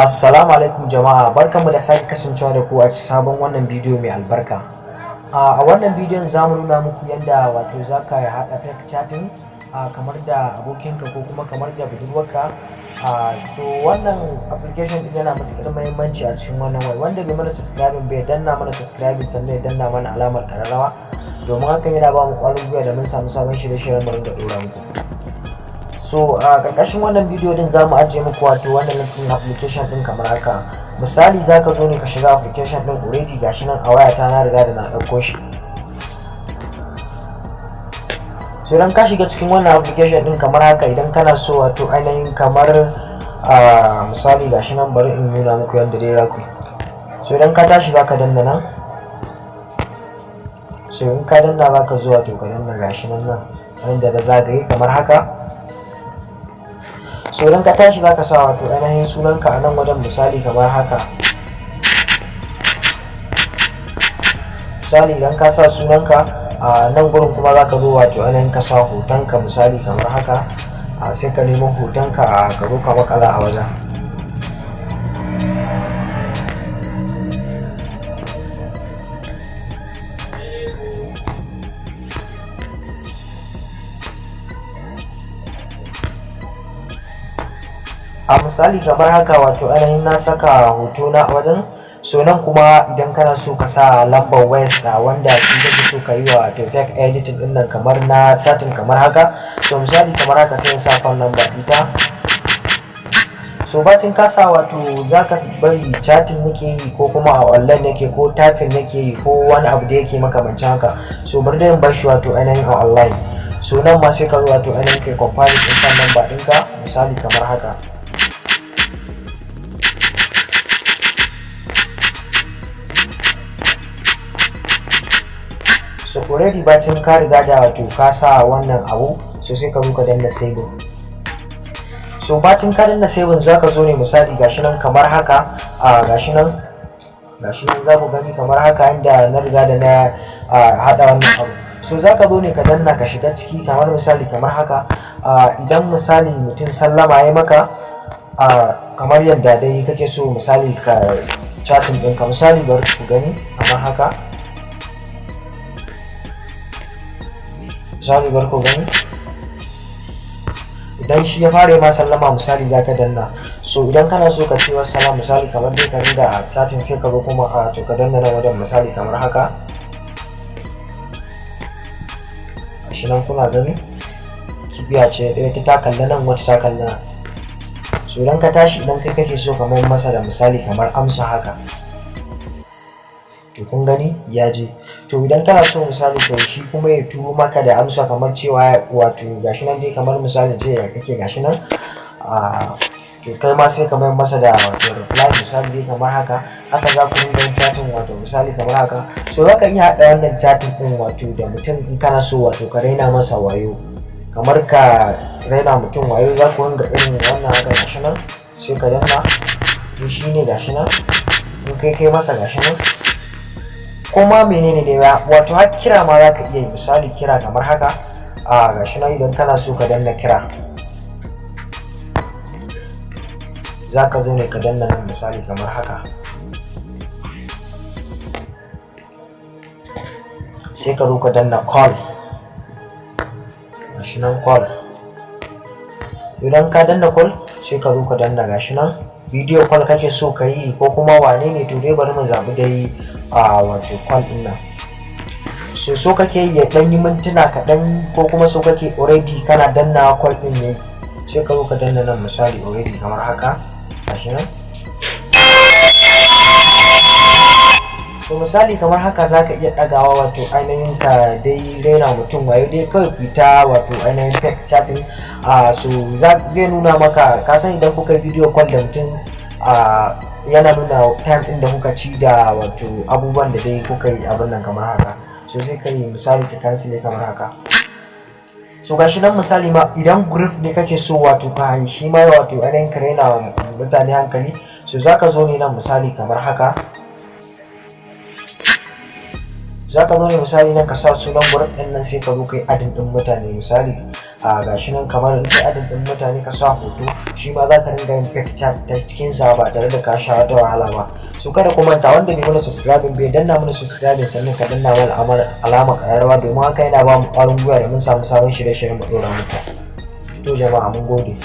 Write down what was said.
Assalamu alaikum jama'a, barkanmu da sake kasancewa da ku a sabon wannan bidiyo mai albarka. A wannan bidiyon za mu nuna muku yadda wato za ka haɗa fake chatting kamar da abokinka ko kuma kamar da budurwarka. So wannan application ɗin yana matuƙar muhimmanci a cikin wannan waya. Wanda bai mana subscribing bai danna mana subscribing, sannan ya danna mana alamar ƙararrawa, domin hakan yana ba mu ƙwarin gwiwa da mun samu sabon shirye-shiryen mu ringa ɗora muku. So a ƙarƙashin wannan bidiyo din za mu ajiye muku wato wannan link ɗin application ɗin kamar haka. Misali, za ka zo ne ka shiga application ɗin. Already gashi nan a wayata, na riga da na ɗauko shi. So idan ka shiga cikin wannan application ɗin kamar haka, idan kana so wato ainihin kamar a misali, gashi nan, bari in nuna muku yadda dai za ku yi. So idan ka tashi, za ka danna nan. So in ka danna, za ka zo wato ka danna gashi nan nan inda na zagaye kamar haka. So idan ka tashi, zaka sa wato ainihin sunanka a nan wajen, misali kamar haka. Misali, idan ka sa sunanka a nan gurin, kuma zaka zo wato ainihin ka sa hotonka, misali kamar haka. Sai ka nemo hotonka a ka zo ka makala a wajen. A misali kamar haka, wato ainihin na saka hoto na a wajen. So nan kuma, idan kana so ka sa lambar wayarsa wanda shi kake so ka yi wa to fake editing din nan kamar na chatting kamar haka. So misali kamar haka, sai in sa phone number ita. So bacin ka sa, wato za ka bari chatting nake yi ko kuma a online nake ko typing nake yi ko wani abu da yake makamancin haka. So bari dai in bar shi wato ainihin a online. So nan ma sai ka zo wato ainihin kai confirm din phone number ɗinka, misali kamar haka. So already bacin ka riga da wato ka sa wannan abu, so sai ka zo ka danna saving. So bacin ka danna saving, za ka zo ne, misali gashi nan kamar haka. A gashi nan za ku gani kamar haka inda na riga da na haɗa wannan abu. So za ka zo ne ka danna, ka shiga ciki kamar misali kamar haka. Idan misali mutum sallama ya maka, kamar yadda dai kake so misali ka chatting ɗinka, misali bari ku gani kamar haka. Misali, bari ku gani, idan shi ya fara ma sallama, misali za ka danna. So idan kana so ka ce salam, misali kamar dai ka ringa chatting, sai ka zo kuma a to ka danna nan wajen, misali kamar haka. Gashi nan kuna gani, kibiya ce ɗaya ta kalla nan, wata ta kalla nan. So idan ka tashi, idan kai kake so ka mayar masa da misali kamar amsa haka, to kun gani ya je. To idan kana so misali to shi kuma ya turo maka da amsa kamar cewa wato gashi nan dai, kamar misali ce ya kake, gashi nan, a to kai ma sai ka mayar masa da wato reply, misali dai kamar haka. Haka za ku ringa yin chatting, wato misali kamar haka. So za ka iya haɗa wannan chatting ɗin wato da mutum in kana so wato ka raina masa wayo, kamar ka raina mutum wayo, za ku ringa irin wannan haka. Gashi nan, sai ka danna in shi ne, gashi nan in kai kai masa, gashi nan. Ko ma menene ne, wato har kira ma za ka iya yi, misali kira kamar haka. A gashi nan, idan kana so ka danna kira, za ka zo ne ka danna nan, misali kamar haka. Sai ka zo ka danna call, gashi nan call. Idan ka danna call, sai ka zo ka danna, gashi nan, video call kake so ka yi ko kuma wane ne. To dai bari mu zaɓi dai a wato call ɗin nan. So so kake ya ɗan yi mintuna kaɗan, ko kuma so kake already kana danna call ɗin ne, sai ka zo ka danna nan, misali already kamar haka, gashi nan. So misali kamar haka, za ka iya ɗagawa wato ainihin ka dai raina mutum wayo dai kawai ku ta wato ainihin fake chatting. A so zai nuna maka, ka san idan kuka video call da mutum, a yana nuna time ɗin da kuka ci da wato abubuwan da dai kuka yi abin nan kamar haka. So sai ka yi misali ka cancel kamar haka. So gashi nan, misali ma idan group ne kake so wato ka yi shi ma wato ainihin ka raina mutane hankali, so zaka zo ne nan, misali kamar haka. Za ka zo ne misali nan ka sa sunan group ɗin nan, sai ka zo ka yi adding ɗin mutane, misali A gashi nan, kamar in kai adding ɗin mutane, ka sa hoto, shi ma za ka ringa yin fake chat ta cikin sa ba tare da ka sha wata wahala ba. So kada ku manta, wanda bai mana subscribing bai danna mana subscribing, sannan ka danna mana alamar ƙararrawa, domin haka yana ba mu ƙwarin gwiwa da mun samu sabon shirye-shiryen mu ɗora muku. To jama'a, mun gode.